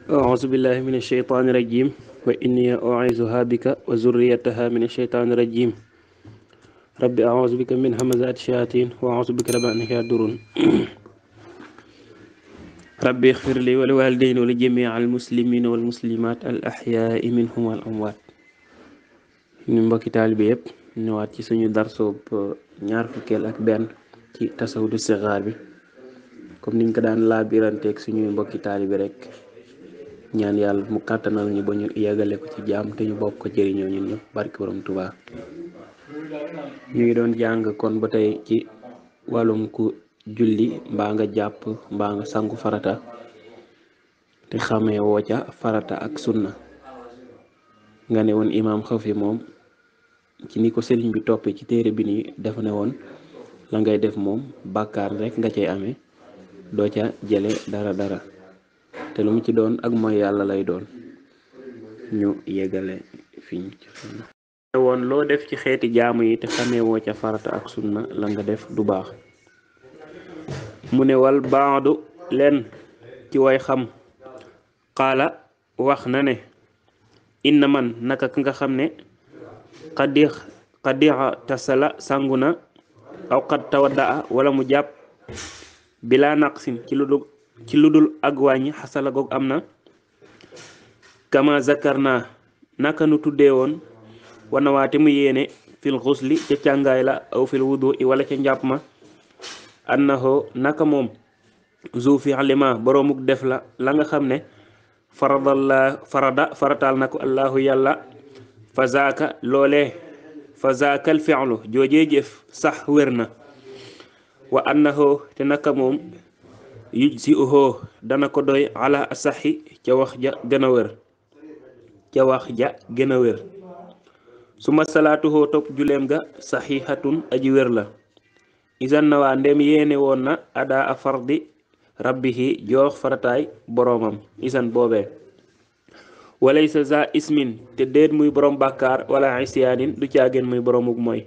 أعوذ بالله من الشيطان الرجيم وإني أعيذها بك وذريتها من الشيطان الرجيم رب أعوذ بك من همزات الشياطين وأعوذ بك رب أن يحضرون رب اغفر لي ولوالدين ولجميع المسلمين والمسلمات الأحياء منهم والأموات ñu mbokki taalibe yépp ñëwaat ci suñu darsoob ñaar fukkeel ak benn ci tasawudu sixaar bi comme niñ ko daan laabiranteeg suñuy mbokki taalibe rek ñaan yàlla mu kàttanal ñu ba ñu yeggale ko ci jaam te ñu bokk ko jëriñoo ñun ñëpp barki borom Tuubaa ñu ngi doon jàng kon ba tey ci wàllum ku julli mbaa nga jàpp mbaa nga sangu farata te xamee woo ca farata ak sunna nga ne woon imaam Xawfi moom ci ni ko sëriñ bi toppee ci téere bi nii dafa ne woon la ngay def moom bàkkaar rek nga cay amee doo ca jële dara te lu mu ci doon ak mooy yàlla lay doon ñu yeggale fiñ ci sunna woon loo def ci xeeti jaamu yi te xamee woo ca farata ak sunna la nga def du baax mu ne wal baadu leen ci way xam xaala wax na ne inna man naka ka nga xam ne xadixa tasala sangu na aw xad tawaddaa wala mu jàpp bilaa naqsin ci lu dul ak wàññi xasala goog am na kama zakar naa naka nu tuddee woon wanawaate mu yéene fil xusli ca càngaay la aw fil wudu i wala ca njàpp ma annahu naka moom zu fi alima boroomuk def la nga xam ne farataal na ko allahu yàlla fa zaaka loolee fa zaakal fi'lu joojee jëf sax wér na wa annahu te naka moom yujzi'uhu dana ko doy ala asaxi ca wax ja gën a wér suma salaatuhu topp juleem ga saxiixatun aji wér la isan na waa ndem yéene woon na ada a fardi rabbihi joox farataay boroomam isan boobee walaysa za ismin te déet muy borom bàkkaar wala isyaanin du caageen muy boromuk mooy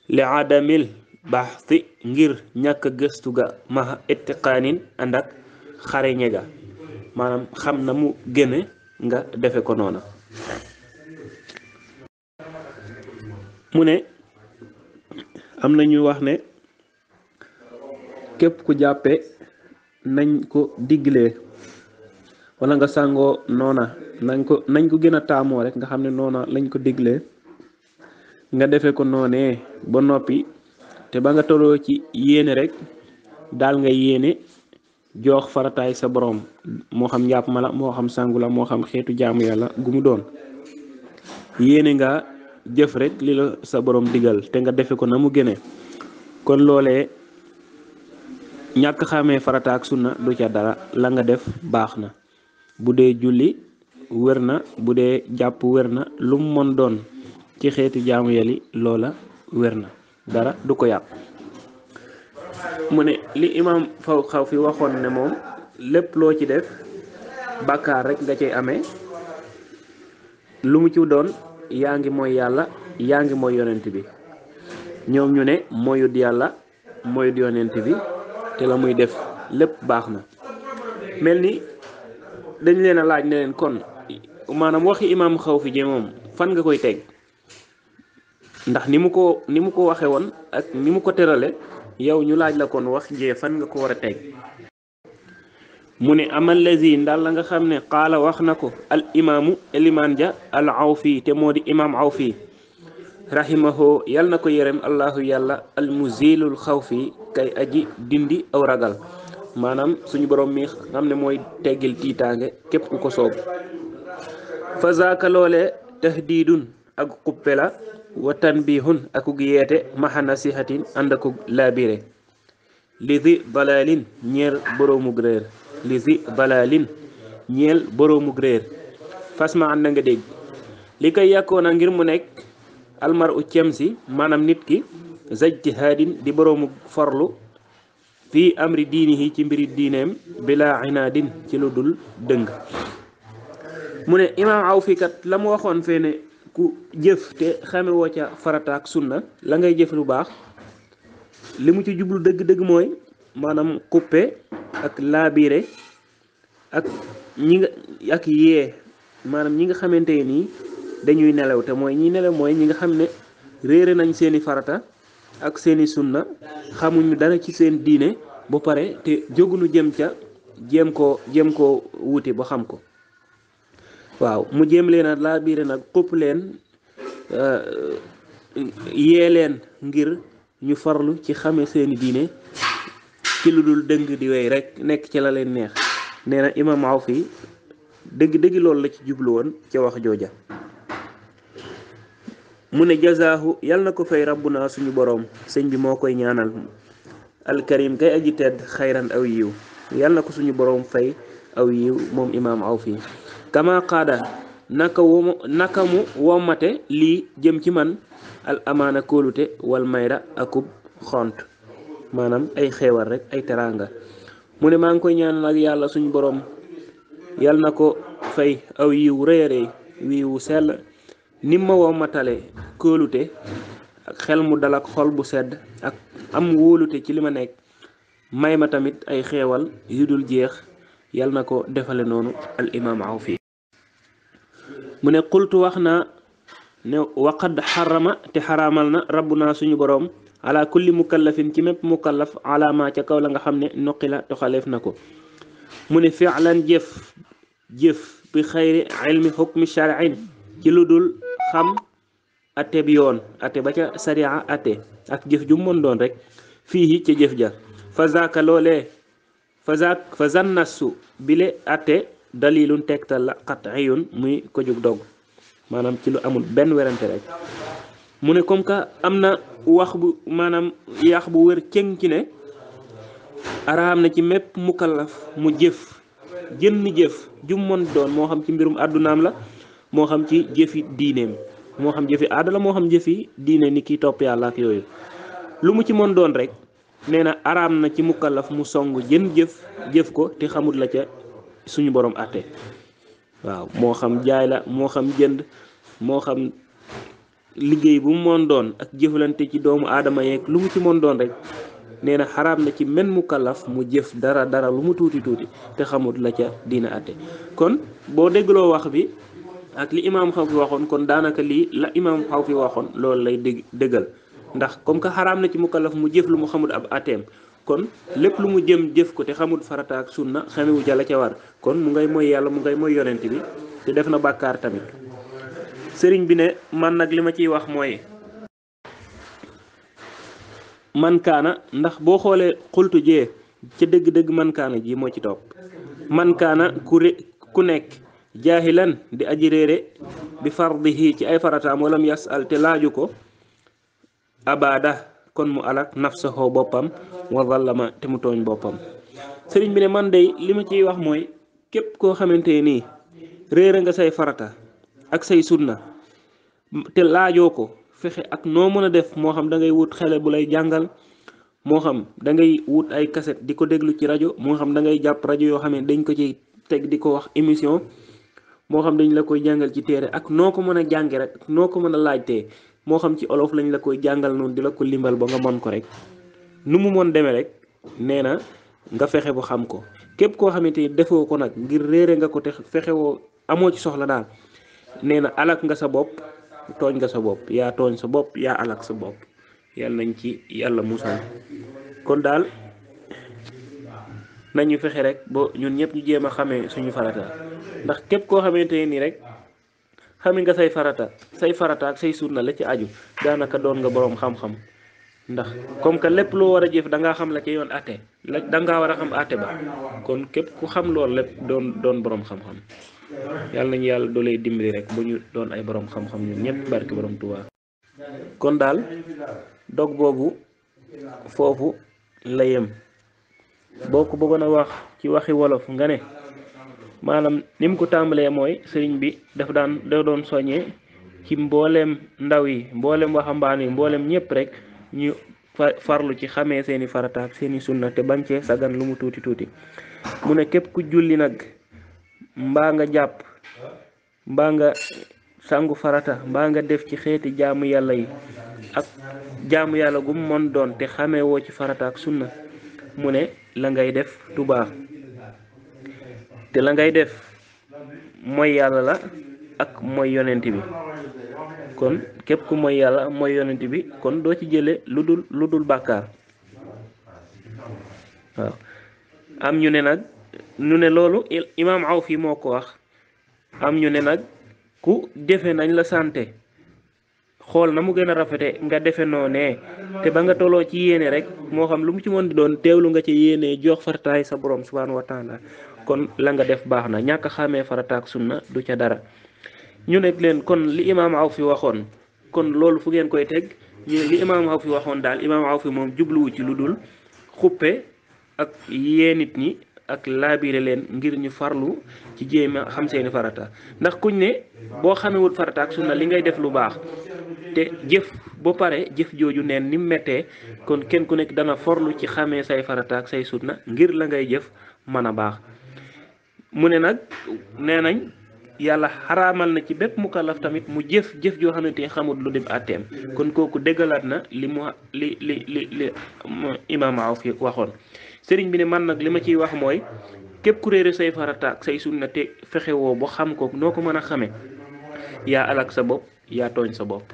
li adamil baxti ngir ñàkk gëstu ga maha ittiqaanin ànd ak xareñe ga maanaam xam na mu gëne nga defe ko noona mu ne am na ñu wax ne képp ku jàppe nañ ko diglee wala nga sàngoo noona nañ ko gën a taamoo rek nga xam ne noona lañ ko diglee nga defe ko noonee ba noppi te ba nga tolloo ci yéene rek daal nga yéene joox farataay sa borom moo xam njàpp ma la moo xam sangu la moo xam xeetu jaamu yàlla gu mu doon yéene nga jëf rek li la sa borom digal te nga defe ko na mu gëne kon loolee ñàkk xamee farata ak sunna du ca dara la nga def baax na bu dee julli wér na bu dee jàpp wér na lu mu mën doon ci xeeti jaamu yàlla loola wér na dara du ko yàq mu ne li imaam Xawfi waxoon ne moom lépp loo ci def bàkkaar rek nga cay amee lu mu ci doon yaa ngi mooy yàlla yaa ngi mooy yonent bi ñoom ñu ne mooyut yàlla mooyut yonent bi te la muy def lépp baax na mel ni dañ leen a laaj ne leen kon maanaam waxi imaam Xawfi ji moom fan nga koy teg ndax ni mu ko waxe woon ak ni mu ko terale yow ñu laaj la kon wax jee fan nga ko war a teg mu ne amal lazi ndaal la nga xam ne qaala wax na ko al imaamu elimaan ja al Awfi te moo di imaam Awfi rahimahu yal na ko yërëm allahu yàlla al muzilul xawfi kay aji dindi aw ragal maanaam suñu borom mi xam ne mooy teggil tiitaange képp ku ko soob fa zaaka loole tahdidun ak xuppe la wa tanbihun akuk yeete maxa nasihatin ànd akuk laabire lizi dalalin ñeel boroomug réer fasma ànd nga dégg li koy yàkkoona ngir mu nekk almar u cem si maanaam nit ki zajtihaadin di boroomug forlu fii amri diinihi ci mbiri diineem bila inaadin ci lu dul dëng mu ne imaam Awfi kat la mu waxoon fee ne ku jëf te xame woo ca farata ak sunna la ngay jëf lu baax li mu ci jublu dëgg-dëgg mooy maanaam xuppe ak laabiire ak ñi nga ak yee maanaam ñi nga xamante nii dañuy nelaw te mooy ñi nelaw mooy ñi nga xam ne réere nañ seeni farata ak seeni sunna xamuñu dara ci seen diine ba pare te jógunu jëm ca jéem koo wuti ba xam ko waaw mu jéem leen a laa biire nag xupp leen yee leen ngir ñu farlu ci xame seeni diine ci lu dul dëng di wey rek nekk ci la leen neex nee na imam Awfi dëgg loolu la ci jublu woon ca wax jooja mu ne jazaahu yal na ko fay rabbuna suñu boroom sëñ bi moo koy ñaanal alkarim kay aji tedd xayran aw yiw yal na ko suñu boroom fay aw yiw moom imam Awfi kama qaada naka mu wommate lii jëm ci man al amaana kóolute wal mayra akub xont maanaam ay xeewal rek ay teraanga mu ne maa ngi koy ñaanal ak yàlla suñu boroom yal na ko fay aw yiw rëy a rëy wiiwu sell nim ma wommatale kóolute ak xel mu dal ak xol bu sedd ak am wóolute ci li ma nekk may ma tamit ay xeewal yu dul jeex yal na ko defale noonu al imam Awfi mu ne qultu wax naa ne waqad xarama te xaraamal na rabbuna suñu boroom ala kulli mukallafin ci mépp mukallaf alama ca kaw la nga xam ne noqi la toxaleef na ko mu ne fi'lan jëf bi xayri ilmi xukmi shar'in ci lu dul xam ate bi yoon ate ba ca sariya ate ak jëf ju mën doon rek fii ca jëf ja fa zaaka loolee fa zannasu bile ate dalilun tegtal la qat'iyun muy ko jug dog maanaam ci lu amul benn werante rek mu ne comme que am na wax bu maanaam yàq bu wér cëng ci ne araam na ci mépp mukallaf mu jëf ju mën doon moo xam ci mbirum àddunaam la moo xam ci jëfi diineem moo xam jëfi aada la moo xam jëfi diine ni kiy topp yàlla ak yooyu lu mu ci mën doon rek nee na araam na ci mukallaf mu song jëf ko te xamut la ca suñu borom àtte waaw moo xam jaay la moo xam jënd moo xam liggéey bu mu mën doon ak jëflante ci doomu aadama yeeg lu mu ci mën doon rek nee na xaraam na ci men mukallaf mu jëf dara lu mu tuuti te xamut la ca diina àtte kon boo déggloo wax bi ak li imaam Xawfi waxoon kon daanaka lii la imaam Xawfi waxoon loolu lay dëggal ndax comme que xaraam na ci mukallaf mu jëf lu mu xamul ab ateem kon lépp lu mu jëf ko te xamul farata ak sunna xamewu ca la ca war kon mu ngay mooy yàlla mu ngay mooy yonent bi te def na bàkkaar tamit sëriñ bi ne man nag li ma ciy wax mooy man kaana ndax boo xoolee xultu jee ca dëgg-dëgg man kaana ji moo ci topp man kaana ku nekk jaahilan di aji réere bi fardihi ci ay farataam walam yasal te laaju ko abada kon mu alak nafsahu boppam wa zallama te mu tooñ boppam sëriñ bi ne man day li ma ciy wax mooy képp koo xamante nii réere nga say farata ak say sunna te laajoo ko fexe ak noo mën a def moo xam da ngay wut xele bu lay jàngal moo xam da ngay wut ay kaset di ko déglu ci rajo moo xam da ngay jàpp rajo yoo xam ne dañ ko ci teg di ko wax émission moo xam dañ la koy jàngal ci téere ak noo ko mën a jànge rek ak noo ko mën a laajtee moo xam ci olof lañ la koy jàngal noonu di la ko limbal ba nga mën ko rek nu mu mën demee rek nee na nga fexe bu xam ko képp koo xamante ni defoo ko nag ngir réere nga ko te fexewoo amoo ci soxla daal nee na alak nga sa bopp tooñ nga sa bopp yaa tooñ sa bopp yaa alak sa bopp yàlla nañ ci yàlla musal kon daal nañu fexe rek ba ñun ñëpp ñu jéem a xamee suñu farata ndax képp koo xamante nii rek xami nga say farata ak say sunna la ci aju daanaka doon nga boroom xam-xam ndax comme que lépp loo war a jëf da ngaa xam la ci yoon àtte la da ngaa war a xam àtte ba kon képp ku xam loolu lépp doon boroom xam-xam yàlla nañu yàlla doolee dimbali rek bu ñu doon ay boroom xam-xam ñun ñëpp barki boroom Tuubaa kon daal dog boobu foofu la yem boo ko bëggoon a wax ci waxi wolof nga ne maanaam ni mu ko tàmbalee mooy sëriñ bi da doon soññee ci mbooleem ndaw yi mbooleem waxambaane yi mbooleem ñëpp rek ñu farlu ci xamee seeni farata ak seeni sunna te bañ cee sagan lu mu tuuti mu ne képp ku julli nag mbaa nga jàpp mbaa nga sangu farata mbaa nga def ci xeeti jaamu yàlla yi ak jaamu yàlla gu mu mën doon te xamee woo ci farata ak sunna mu ne la ngay def tubaa te la ngay def mooy yàlla la ak mooy yonent bi kon képp ku mooy yàlla mooy yonent bi kon doo ci jële lu dul bàkkaar waaw am ñu ne nag ñu ne loolu imaam Awfi moo ko wax am ñu ne nag ku defe nañ la sante xool na mu gën a rafete nga defe noonee te ba nga tolloo ci yéene rek moo xam lu mu ci mën di doon teewlu nga ci yéene jox farataay sa borom subhaanahu wa taala kon la nga def baax na ñàkk a xàmmee farataak sunna du ca dara ñu ne leen kon li imaam Awfi waxoon kon loolu fu ngeen koy teg ñu ne li imaam Awfi waxoon daal imaam Awfi moom jubluwu ci lu dul xuppe ak yee nit ñi ak laabire leen ngir ñu farlu ci jéem a xam seeni farata ndax kuñ ne boo xamewul farata ak sunna li ngay def lu baax te jëf ba pare jëf jooju neen ni mu méttee kon kenn ku nekk dana forlu ci xamee say farata ak say sunna ngir la ngay jëf mën a baax mu ne nag nee nañ yàlla xaraamal na ci bépp mukallaf tamit mu jëf joo xamante ni xamul lu dem àtteem kon kooku déggalaat na li imaam Awfi waxoon sëriñ bi ne man nag li ma ciy wax mooy képp ku réere say farata ak say sunna te fexe woo ba xam ko noo ko mën a xamee yaa alak sa bopp yaa tooñ sa bopp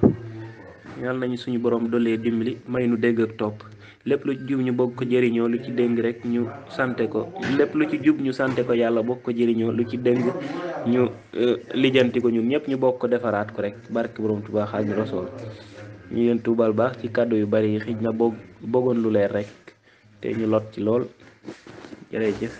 yàlla nañu suñu borom dolee dimbali may nu dégg ak topp lépp lu ci jub ñu bokk ko jëriñoo lu ci dëng rek ñu sante ko lépp lu ci jub ñu sante ko yàlla bokk ko jëriñoo lu ci dëng ñu lijjanti ko ñun ñëpp ñu bokk ko defaraat ko rek barke borom Tuubaa Xaadimu Rasuul ñu leen tuubal baax ci kàddu yu bari yi xij na bëggoon lu leer rek te ñu lot ci lool jërëjëf